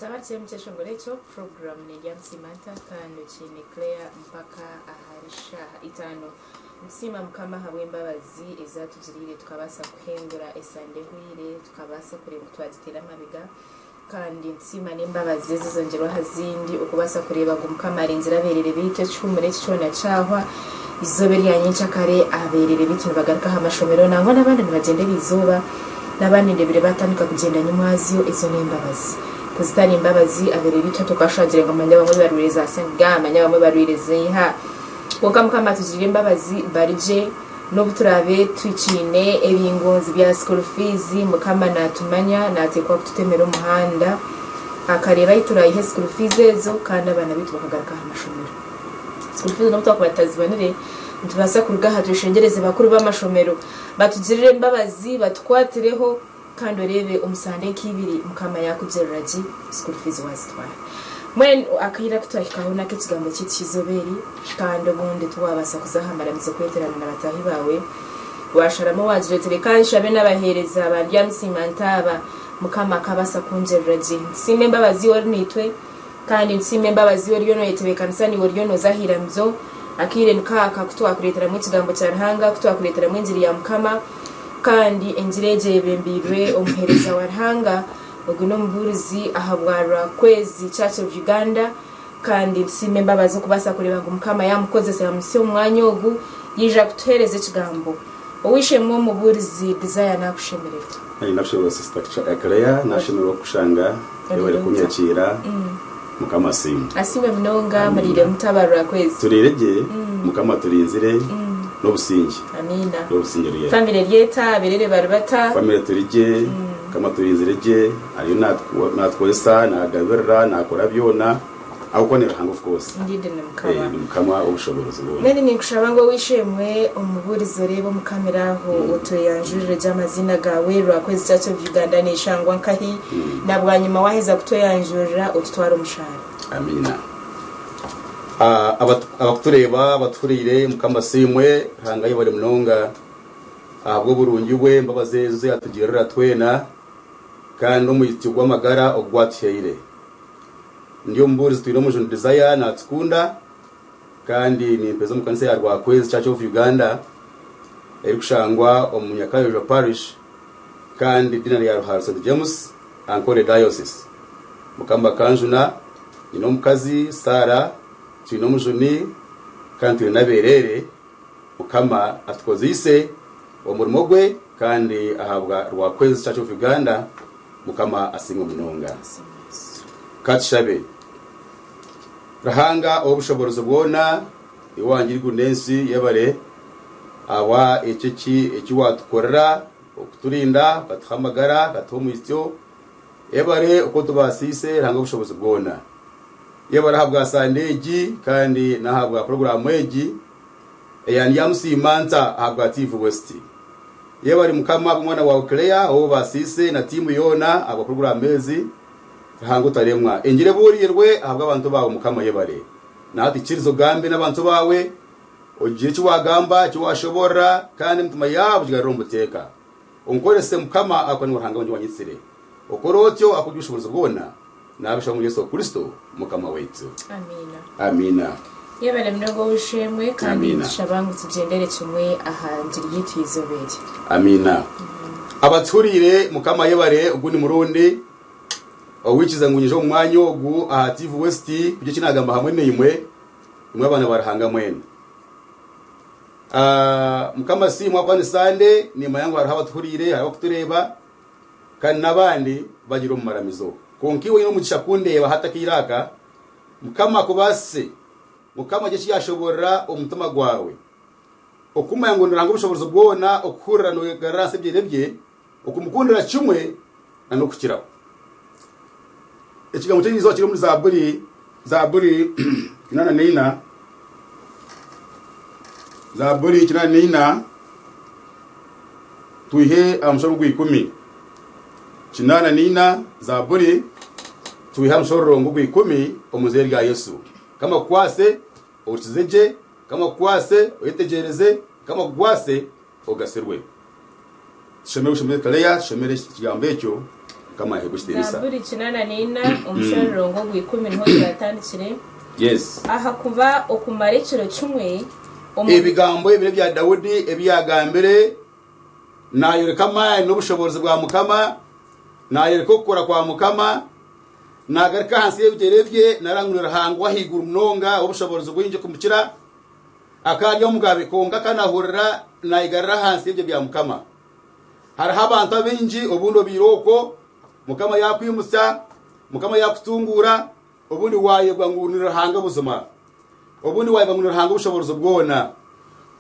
Tabatsire omu kyeshongoro ekyo, puroguraamu n'erya Musiimanta kandi okiine Claire mpaka ahari shaaha itaano. Nitusiima Mukama ahabw'embabazi ezi atugiriire tukabaasa kuhengura esande ehweire, tukabaasa kureeba oku twagiteera amabega kandi nitusiima n'embabazi ezi ezongyerwa aha zindi okubaasa kureeba ngu Mukama arinzire abeerere baitu ekihuumuro eki kyona kyahwa. Eizooba erya nyenkyakare abeerere baitu nibagaruka aha mashomero nangwa n'abandi nibagyenda eriizooba. N'abandi ndebire batandika kugyenda nyimwazyo ezo n'embabazi. Ku zitari mbabazi abeerere baitu hati okashwagire ngu manya abamwe barwaire za senyiga manya abamwe barwaire ziiha. Kwonka Mukama atugirire embabazi barigye n'obu turaabe tukiine ebingonzi bya school fees Mukama natumanya nateekwa kututemera omuhanda akareeba ahi turaayihe school fees ezo kandi abaana baitu bakagaruka aha mashomero. School fees n'obu twakuba tutazibonire nitubaasa kuruga aha tweshengyereze bakuru b'amashomero Batugirire embabazi batukwatireho kandi oreebe omu sande nk'ibiri Mukama yaakugirira gye school fees waazitwara. Mbwenu akaire aku twahikaho n'ak'ekigambo kyaitu ky'eizooba eri kandi obundi tiwaabaasa kuza aha maramizo kweteerana na bataahi baawe, waasharamu waagira oti reka nshabe n'abaheereza ba Ndyamusiima ntaaba, Mukama akaabaasa kungirira gye. Nitusiima embabazi iwe ori naitwe kandi nitusiima embabazi iwe oriyo nooyetebeekanisa naiwe oriyo nooza aha iramizo. Akaire niko aka ku twakureeteramu ekigambo kya Ruhanga, ku twakureeteramu engiri ya Mukama, kandi engiri egyo eyebembeirwe omuheereza wa Ruhanga, ogu n'omubuurizi ahabwa Rwakwezi Church of Uganda, kandi nitusiima embabazi okubaasa kureeba ngu Mukama yaamukozesa yaamuhitsya omu mwanya ogu, yaija kutuheereza ekigambo. Ow'eishe-emwe omubuurizi Desire naakushemererwa. Naanye nakushemererwa Sister Claire, nashemererwa kukushanga, yebare kunyakiira. Mukama asiimwe. Asiimwe munonga muriire muta aba Rwakwezi? Turiire gye Mukama aturinzire n'obusingye. Amiina. N'obusingye Ruyere. Family eri eta? Aberere bari bata? Family turi gye Mukama aturinzire gye ariyo natukozesa nagabirira nakora byona ahabw'okuba ni Ruhanga of course. Indeed ni Mukama. Ni Mukama w'obushoboorozi bwona. Mbwenu ninkushaba ngu ow'eishe-emwe omubuurizi oreebe omu kamera aho otweyanjurire gye amaziina gaawe, Rwakwezi Church of Uganda neeshangwa nkahi, na bwanyima waaheza kutweyanjurira otutware omu shaara. Amiina. Abakutureeba abatuhuriire Mukama asiimwe, Ruhanga ayebare munonga ahabw'oburungi bwe, embabazi ezo ezi yatugirira twena kandi n'omwitsyo gw'amagara ogu atuhaire. Ndi omubuurizi twine Omujuni Desire natukunda kandi nimpeza omu kanisa ya Rwakwezi Church of Uganda erikushangwa omu Nyakayojo Parish kandi Deanery ya Ruharo St James Ankole Diocese. Mukama akanjuna, nyine omukazi Sarah, twine Omujuni kandi twine n'abereere. Mukama atukozeise omurimo gwe kandi ahabwa Rwakwezi Church of Uganda Mukama asiimwe munonga. Ka tushabe. Ruhanga ow'obushoboorozi bwona, iwe owangire eiguru n'ensi, yebare ahabwa ekyo eki watukorera okuturinda, okatuha amagara, okatuha omwitsyo. Yebare oku otubaasiise Ruhanga ow'obushoboorozi bwona. Yebare ahabwa Sande egi kandi n'ahabwa puroguraamu egi eya Ndyamusiima Nta ahabwa TV West. Yebare Mukama ahabw'omwana waawe Claire ou obaasiise na tiimu yoona ahabwa puroguraamu ezi. Ruhanga otaremwa. Engiri ebuuriirwe ahabw'abantu baawe Mukama yebare. Na hati ikiriza ogambe n'abantu baawe, ogire eki waagamba, eki waashoboorora kandi emitima yaabo ogigarure omu buteeka. Onkorese Mukama ahakuba niiwe Ruhanga wangye owanyetsire. Okore otyo ahakuba ori obushoboorozi bwona. Naabishaba omuri Yesu Kristo Mukama waitu. Amiina. Amiina. Yebare munonga ow'eishe-emwe kandi Amiina. nitushaba ngu tugyendere kimwe aha ngiri yaitu y'eizooba eri. Amiina. Abatuhuriire Mukama ayebare ogundi murundi owaikiza ngu nyije omu mwanya ogu aha TV West kugira eki nagamba hamwe naimwe imwe abaana ba Ruhanga mwena. Ah, Mukama asiimwe ahakuba ni Sande nimanya ngu hariho abatuhuriire hariho abakutureeba Kandi n'abandi bagire omu maramizo. Kwonka iwe oine omugisha kundeeba hati akaire aka. Mukama akubaasise. Mukama agire eki yaashoboorora omu mutima gwawe. Okumanya ngu ni Ruhanga ow'obushoboorozi bwona, okuhurira nooyegarura ahansi y'ebigyere bye, okumukundira kimwe na n'okukiraho. Ekigambo ky'erizooba kiri omuri Zaaburi, Zaaburi 84, Zaaburi 84. Twihe aha mushoro gw'eikumi. 84 Zaaburi Twihe aha mushororongo gw'eikumi omu iziina rya Yesu. Mukama akukwase ohurikize gye, Mukama akukwase oyetegyereze, Mukama akukwase ogasirwe. Tushomere obushomere Claire, tushomere ekigambo ekyo. Mukama aheebwe ekitiinisa. Zaaburi 84, omushororongo ogw'ikumi niho turatandikire. Yes. Ahakuba okumara ekiro kimwe omu. Ebigambo ebi n'ebya Daudi ebi yaagambire, naayoreka amaani n'obushoboorozi bwa Mukama, naayoreka okukora kwa Mukama, naagaruka ahansi y'ebigyere bye, naaranga ngu ni Ruhanga ow'ahaiguru munonga, ow'obushoboorozi bwingi kumukira. Akaba ari omugabe, kwonka akanahurira naayegarura ahansi y'ebigyere bya Mukama. Hariho abantu abaingi obundi obaire okwo, Mukama yaakwimutsya, Mukama yaakutunguura, obundi waayebwa ngu ni Ruhanga buzima. Obundi waayebwa ngu ni Ruhanga obushoboorozi bwona.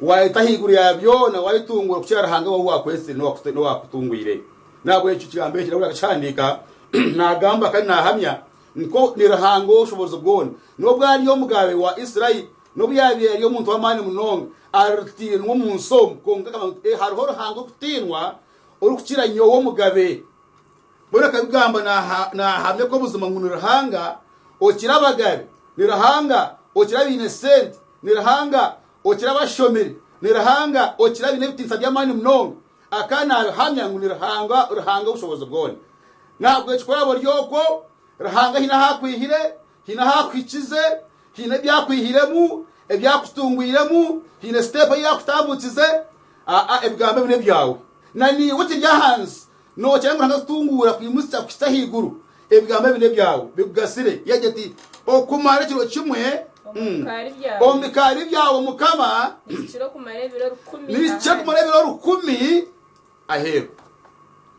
Waayeta ahaiguru ya byona, waayetunguura kukira Ruhanga waawe owaakwetsire n'owaakutungwire. N'ahabw'ekyo ekigambo eki Daudi akakihandiika naagamba kandi naahamya ngu ni Ruhanga ow'obushoboorozi bwona. N'obu ari omugabe wa Israeli, N'obu yaabaire ari omuntu w'amaani munonga, arikutiinwa omu nsi omu, kwonka akaba ngu, Hariho Ruhanga orikutiinwa orikukira nyowe omugabe. Mbwenu akabigamba naahamya ku buzima ngu ni Ruhanga okira abagabe, ni Ruhanga okira abaine sente, ni Ruhanga okira abashomire, ni Ruhanga okira abaine ebitiinisa by'amaani munonga. Akaba naabihamya ngu ni Ruhanga, Ruhanga ow'obushoboorozi bwona. N'ahabw'ekyo ku oraabe ori okwo, Ruhanga haine ahu akwihire, haine ahu akuhikize, Haine ebi akwihiremu, ebi akutungwiremu, haine siteepu ei akutambukize. Aa, ebigambo ebi n'ebyawe. Na naiwe okiri ahansi, nookira ngu Ruhanga akutunguura akwimutsya akuhitsya ahaiguru. Ebigambo ebi n'ebyawe, bikugasire. Yagira ati, Okumara ekiro kimwe Omu bikaari byawe. omu bikaari byawe, Mukama, Nikikira okumara ebiro rukumi nikikira ahandi. kumara ebiro rukumi aheeru.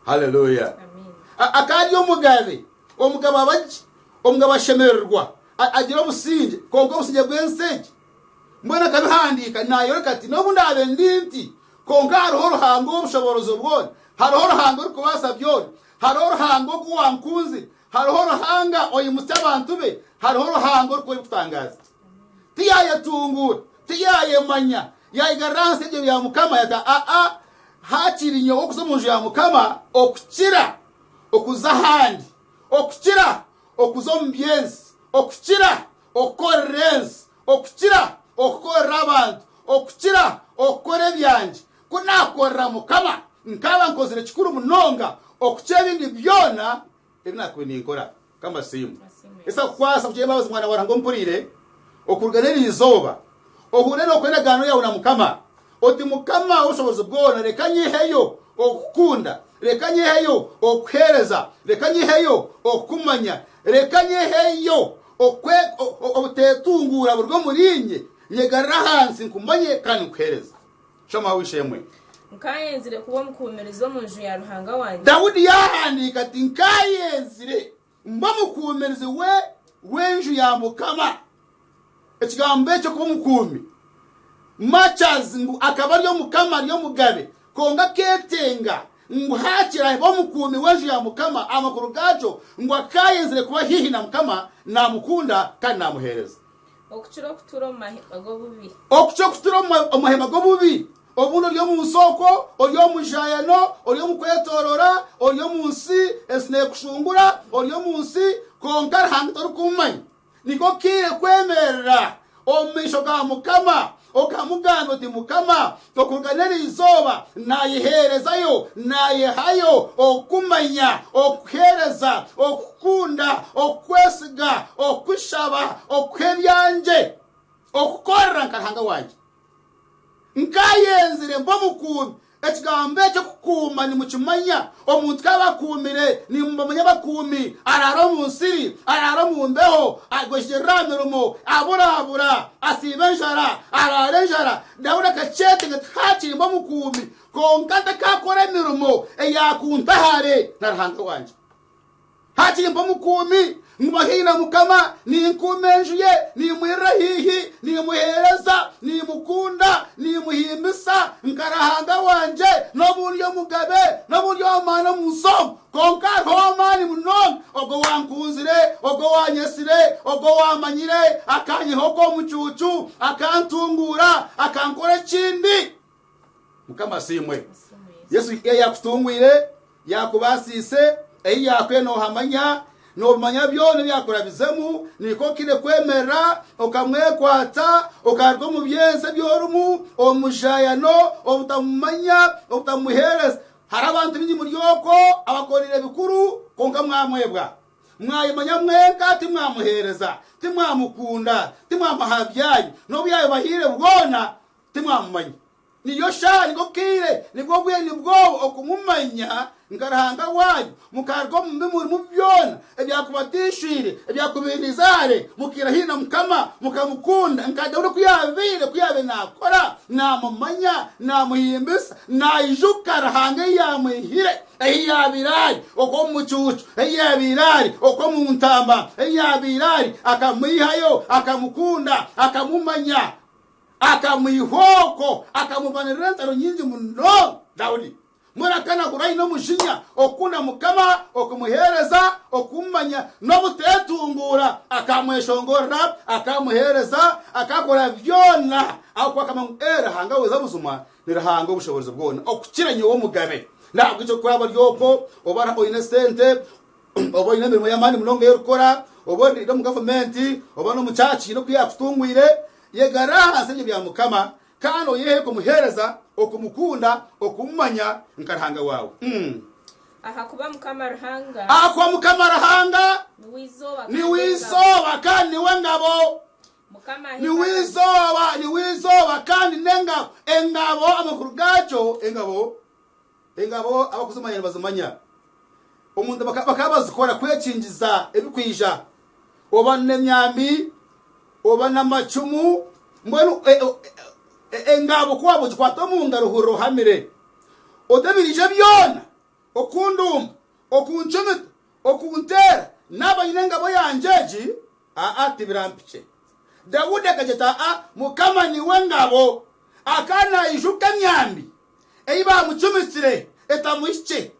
Haleluya! Amiina. Akaba ari omugabe. Omugabe aba gye, omugabe ashemererwa, agira obusingye, kwonka obusingye bw'ensi egi. Mbwenu akabihandiika naayoreka ati, N'obu ndaabe ndi nti, kwonka hariho Ruhanga ow'obushoboorozi bwona, hariho Ruhanga orikubaasa byona, hariho Ruhanga ogwo owankunzire, hariho Ruhanga oimutsya abantu be, hariho Ruhanga orikukora ebirikutangaaza. Tiyaayetunguura, tiyaayemanya, yaayegarura ahansi y'ebigyere bya Mukama, yaata, Aa, haakiri nyowe okuza omu nju ya Mukama okukira okuza ahandi, okukira okuza omu by'ensi, okukira okukorera ensi, okukira okukorera abantu, okukira okukora ebyangye. Ku naakorera Mukama, nkaaba nkozire kikuru munonga okukira ebindi byona ebi naakubaire ninkora. Mukama asiimwe. Yesu akukwasa kugira embabazi mwana wa Ruhanga ompuriire, okuruga n'eri izooba, ohure n'okora endagaano yaawe na Mukama, oti, Mukama ow'obushoboorozi bwona, reka nyeheyo okukukunda, reka nyeheyo okukuheereza, reka nyeheyo okukumanya, reka nyeheyo obuteetunguura buruge omuriinye, nyegarure ahansi nkumanye kandi nkuheereze. Shoma w'eishe-emwe. Nkaayenzire kuba omukuumirizi omu nju ya Ruhanga wangye. Daudi yaahandiika ati, Nkaayenzire mbe omukuumirizi we w'enju ya Mukama. Ekigambo ekyo kuba omukuumi, much as ngu akaba ari omukama ari omugabe, kwonka akeetenga ngu haakiri abe omukuumi w'enju ya Mukama, amakuru gaakyo ngu akaayenzire kuba haihi na Mukama, naamukunda kandi naamuheereza. Okukira okutuura omu mahema g'obubi. Okukira okutuura omu mahema g'obubi. Obundi ori omu nsi okwo, ori omu mujayano, ori omu kwetoorora, ori omu nsi, ensi neekushungura, ori omu nsi, kwonka Ruhanga torikumumanya. Niko kaire kwemerera omu maisho ga Mukama, okamugambira oti, Mukama, okuruga n'eri izooba naayeheerezayo, naayehayo okukumanya, okukuheereza, okukukunda, okukwesiga, okukushaba, okukuha ebyangye, okukukorera nka Ruhanga wangye. Nkaayenzire mbe omukuumi. Ekigambo ekyo kukuuma nimukimanya? Omuntu ku aba akuumire, nimubamanya abakuumi, araara omu nsiri, araara omu mbeho, agwejegyerera aha mirimo, aburabura, asiiba enjara, araara enjara. Daudi akakyetenga ati, Haakiri mbe omukuumi, kwonka ntakaakora emirimo eyaakunta hare na Ruhanga wangye. Haakiri mba omukuumi, nguma haihi na Mukama, ninkuuma enju ye, niimwirira haihi, niimuheereza, niimukunda, niimuhimbisa nka Ruhanga wangye, n'obu ndi omugabe, n'obu ndi ow'amaani omu nsi omu. Kwonka hariho ow'amaani munonga, ogwo owankunzire, ogwo owaanyetsire, ogwo owaamanyire, akaanyiha okwo omu mucuucu, akantunguura, akankora ekindi. Mukama asiimwe. Yesu yaakutungwire, yaakubaasiise, ei yaakwiha noohamanya, noobimanya byona ebi yaakurabizemu, nikwo okiine kwemerera okamwekwata, okaruga omu by'ensi ebi orimu, omu mujayano, obutamumanya, obutamuheereza. Hariho abantu baingi muri okwo abakoreire bikuru, kwonka mwamwebwa. Mwayemanya mwenka, timwamuheereza, timwamukunda, timwamuha byanyu, n'obu yaabibahaire bwona, timwamumanya. Niyo shaaha, nibwo bwire, nibwo bwire, nibwo obu okumumanya nka Ruhanga waanyu, mukaruga omu bi murimu byona ebyakubateishwire, ebyakubairiize hare, mukaira haihi na Mukama, mukamukunda nka Daudi oku yaabaire, ku yaabaire naakora, naamumanya, naamuhimbisa, naijuka Ruhanga ei yaamwihire, ei yaabaire ari, okwo omu mucuucu, ei yaabaire ari, okwo omu ntamba, ei yaabaire ari, akamwihayo, akamukunda, akamumanya. Akamwiha okwo, akamubanirira entaro nyingi munonga. Daudi mbwenu akanahurira aine omujinya okukunda Mukama, okumuheereza, okumumanya n'obuteetunguura. Akamweshongorera, akamuheereza, akakora byona ahabw'okuba akamanya ngu ee Ruhanga waitu buzima ni Ruhanga ow'obushoboorozi bwona okukira nyowe omugabe. Nahabwekyo ku oraabe ori okwo, oba oine esente, oba oine emirimo y'amaani munonga ei orikukora, oba ori omu gavumenti, oba n'omu kyaki haine oku yaakutungwire, Yegarre ahansi ebyo bya Mukama, kandi oyehe kumuheereza, okumukunda, okumumanya nka Ruhanga waawe. Ahakuba Mukama Ruhanga. Ahakuba Mukama Ruhanga. Niwe izooba kandi Niwe engabo. izooba kandi niwe ngabo. Mukama aha Niwe embabazi. izooba, niwe izooba kandi n'engabo. Engabo amakuru gaakyo, engabo, engabo abakuzimanya nibazimanya. Omuntu bakaba bazikora kwekingiza ebikwija, oba n'emyambi, oba n'amacumu, mbwenu engabo ku waaba ogikwata omu ngaro ohurira ohamire. Oti ebiriija byona okundumba, okuncumita, okunteera, naaba nyine engabo yangye egi, aa tibirampikye. Daudi akagira ati, Aa, Mukama niwe ngabo. Akaba naijuka emyambi ei baamucumitsire etamuhikye.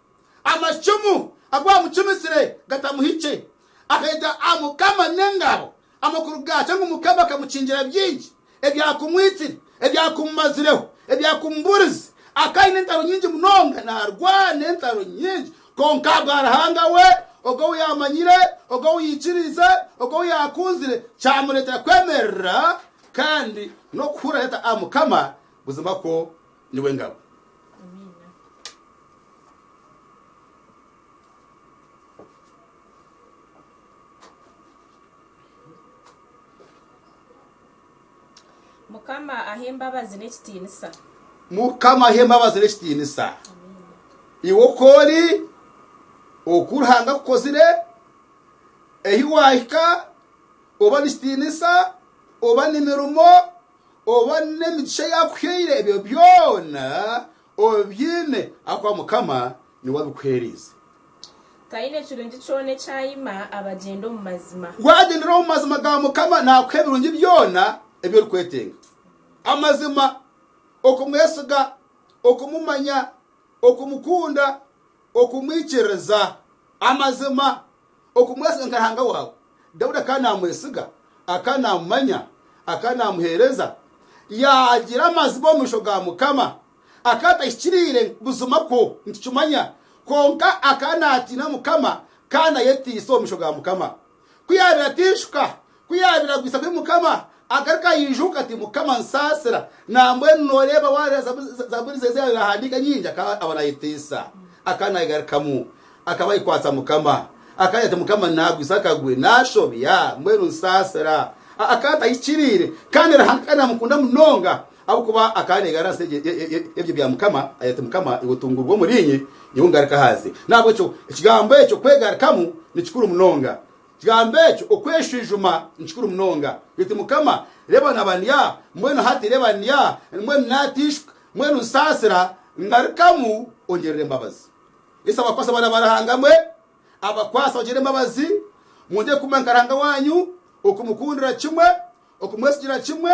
Amacumu agu baamucumisire gatamuhikye. Akeeta aha Mukama n'engabo. Amakuru gaakyo ngu Mukama akamukingira bingi ebyakumwitsire, ebyakumumazireho, ebyakumuburize. Akaba aine entaro nyingi munonga, naarwana entaro nyingi. Kwonka ahabwa Ruhanga we, ogwo ou yaamanyire, ogwo ou yaikiriize, ogwo ou yaakunzire, kyamureetera kwemerera kandi n'okuhurira ati, Aha Mukama buzima kwo niwe ngabo. Amiina. Mukama aha embabazi n'ekitiinisa. Mukama aha embabazi n'ekitiinisa. Iwe oku ori, oku Ruhanga akukozire, ehi waahika, oba n'ekitiinisa, oba n'emirimo, Oba n'emigisha ei akuhaire, ebyo byona obiine ahakuba Mukama niwe abikuheereize. Taine kirungi kyona eki aima abagyenda omu mazima. Waagyendera omu mazima ga Mukama, naakuha ebirungi byona ebi orikwetenga. Amazima, okumwesiga, okumumanya, okumukunda, okumwikiriza. Amazima, Okumwesiga nka Ruhanga waawe. Daudi akaba naamwesiga, akaba naamumanya, akaba naamuheereza. Yaagira amazima omu maisho ga Mukama. Akaba atahikiriire buzima kwo nitukimanya, kwonka akaba naatiina Mukama kandi ayetiisa omu maisho ga Mukama. Ku yaabaire ateishuka, ku yaabaire agwisa kubi Mukama, agaruka aijuka ati, Mukama nsaasira. Nambwenu nooreeba waareeba Zaaburi ze ezi yaabaire naahandiika nyingi, akaba aba naayetiisa, akaba naayegarukamu. Akaba ayekwatsa Mukama. Akagira ati, Mukama, naagwisa akagwe, naashobya, mbwenu nsaasira. Akaba atahikiriire, kandi Ruhanga akaba naamukunda munonga ahabw'okuba akaba neegarura ahansi y'ebyo bya Mukama. Agira ati, Mukama, iwe otungurwe omuriinye, nyowe ngaruke ahansi. N'ahabw'ekyo ekigambo ekyo kwegarukamu ni kikuru munonga. Ekigambo ekyo okweshwijuma ni kikuru munonga. Oti, Mukama, reeba naaba ndi aha, mbwenu hati reeba ndi aha, mbwenu naateishuka, mbwenu nsaasira, ngarukamu, ongirire embabazi. Yesu abakwasa abaana ba Ruhanga mwe, abakwasa abagirire embabazi, mwongere kumanya nka Ruhanga wanyu, okumukundira kimwe, okumwesigira kimwe,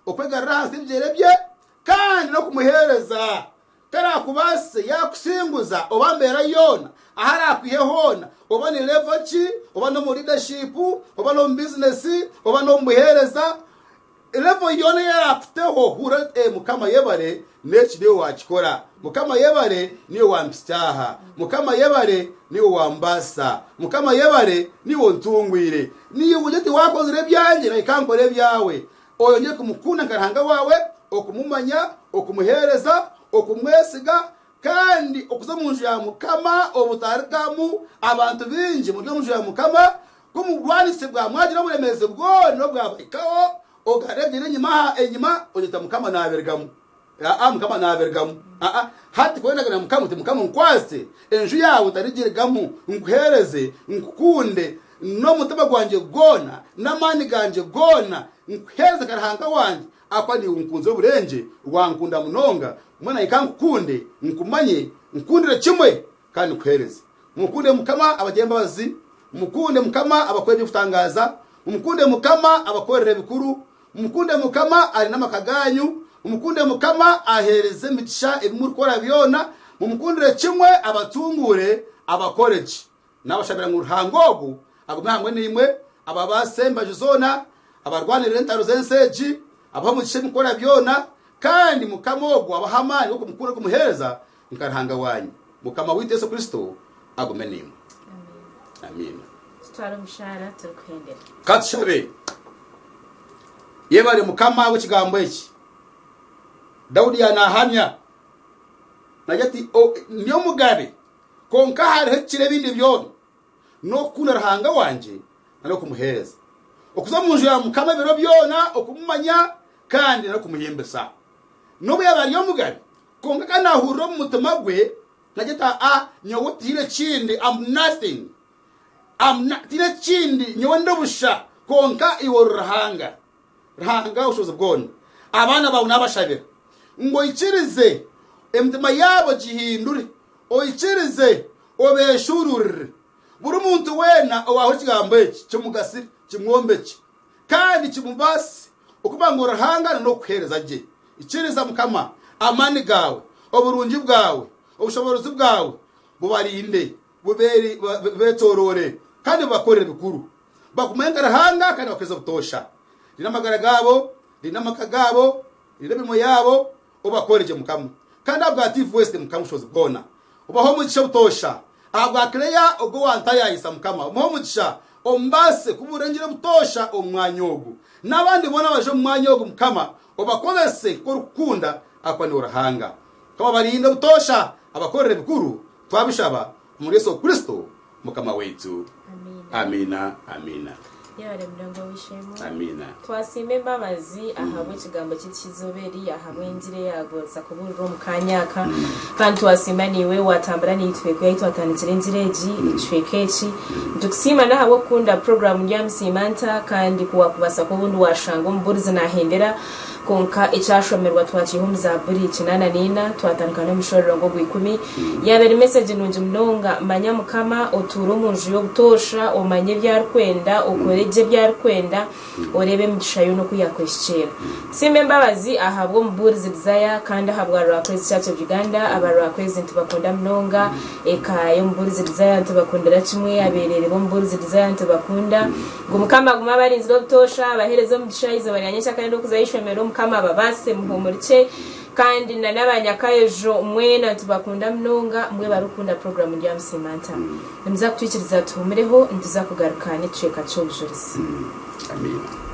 okwegarura ahansi y'ebigyere bye, kandi n'okumuheereza. Ku araakubaasise yaakusinguza oba mbeera yoona, ahu araakwihe hoona, oba ni level ki, oba n'omu leadership, oba n'omu bizinesi, oba n'omu buheereza, Level yoona ei araakuteho, hurira oti, Ee, Mukama yebare, n'eki niiwe waakikora. Mukama yebare, niiwe wampitsya aha. Mukama yebare, niiwe wambaasisa. Mukama yebare, niiwe ontungwire. Niiwe ogire oti, Waakozire ebyangye, naanye ka nkore ebyawe. Oyongye kumukunda nka Ruhanga waawe, okumumanya, okumuheereza, okumwesiga. Kandi okuza omu nju ya Mukama obutarigamu abantu baingi muri omu nju ya Mukama, ku murwanisibwa mwagira oburemeezi bwona obwabahikaho, ogareebyera enyima aha enyima ogira oti Mukama naabirigamu. Aa Mukama naabirigamu. Aa hati ku orendagana na Mukama oti Mukama onkwase, enju yaawe ntarigirigamu, nkuheereze, nkukunde n'omutima gwangye gwona, n'amaani gangye goona, nkuheereze nka Ruhanga wangye, Ahakuba niiwe onkunzire oburengye, wankunda munonga, mbwenu naanye ka nkukunde, nkumanye, nkukundire kimwe, kandi nkuheereze. Mumukunde Mukama abagirira embabazi, mumukunde Mukama abakorera eby'okutangaaza, mumukunde Mukama abakorera ebikuru, mumukunde Mukama arinde amaka gaanyu, mumukunde Mukama aheereze emigisha ebi murikukora byona, mumukundire kimwe abatunguure, abakore gye. Naabashabira ngu Ruhanga ogu agume hamwe naimwe, ababaasise embaju zoona, abarwanirire entaro z'ensi egi, abahe omugisha ebi mukora byona, kandi Mukama ogwo abahe amaani g'okumukunda n'okumuheereza nka Ruhanga waanyu. Mukama waitu Yesu Kristo agume naimwe. Amiina. Tutware omushaara turikuhendera. Ka tushabe. Yebare Mukama ahabw'ekigambo eki. Daudi yaanahamya naagira ati, Ndi omugabe. Kwonka hariho ekikira ebindi byona, n'okukunda Ruhanga wangye n'okumuheereza. Okuza omu nju ya Mukama ebiro byona okumumanya kandi n'okumuhimbisa. N'obu yaaba ari omugabe, kwonka ka naahurira omu mutima gwe naagira ati, Aa, nyowe tihaine kindi, I'm nothing. I'm no, tihaine kindi, nyowe ndi busha, kwonka iwe ori Ruhanga. Ruhanga w'obushobozi bwona, abaana baawe naabashabira ngu oikirize emitima yaabo ogihindure, oikirize obeeshuururire. Buri muntu weena owaahurira ekigambo eki kimugasire, kimwombekye, kandi kimubaasise okuba ngu Ruhanga n'okukuheereza gye. Ikiriza Mukama, amaani gaawe, oburungi bwawe, obushoboorozi bwawe bubarinde, bubeetooroore, kandi bubakorere bikuru. Bakumanye nka Ruhanga kandi bakuheereze obutoosha. Rinda amagara gaabo, rinda amaka gaabo, rinda emirimo yaabo, obakore gye Mukama. Kandi ahabwa TV West Mukama obushobozi bwona, obahe omugisha obutoosha. Ahabwa Claire ogwo owantayaayisa Mukama, omuhe omugisha, omubaasise kubuurira engiri obutoosha omu mwanya ogu. N'abandi boona abaija omu mwanya ogu Mukama, obakozese nk'oku orikukunda ahakuba niiwe Ruhanga. Mukama abarinde obutoosha, abakorere ebikuru, twabishaba omuri Yesu Kristo. Mukama waitu. Amiina. Amiina. Yebare munonga ow'eishe-emwe. Amiina. Twasiima embabazi ahabw'ekigambo kyaitu ky'eizooba eri, ahabw'engiri eyagonza kubuurirwa omu kaanya aka. Kandi twasiima naiwe waatambura naitwe kwiha ahu twatandikire engiri egi, ekicweka eki. Nitukusiima n'ahabw'okukunda puroguraamu Ndyamusiima Nta kandi ku waakubaasa kuba obundi waashanga omubuurizi naahendera Kwonka ekyashomerwa twakiiha omu Zaaburi 84, twatandika n'omushororongo ogw'ikumi. Yaaba eri mesegi nungi munonga, Manya Mukama, otuure omu nju ye obutoosha, omanye ebi arikwenda, okore gye ebi arikwenda, oreebe emigisha yoona oku yaakwehikyeera. Tusiime embabazi ahabw'omubuurizi Desire kandi ahabwa Rwakwezi Church of Uganda. Aba Rwakwezi nitubakunda munonga. Eka y'omubuurizi Desire nitubakundira kimwe, abeereere b'omubuurizi Desire nitubakunda. Ngu Mukama agume abarinzire obutoosha, abaheereze omugisha eizooba rya nyekyakare n'okuza aha ishomero, Mukama ababaasise muhuumurikye. Kandi na n'abanyakaejo mwena nitubakunda munonga, mwebare kukunda puroguraamu Ndyamusiima Nta. Nimuza kutwikiriza tuhuumureho, nituza kugaruka n'ekicweka ky'obujurizi. Amiina.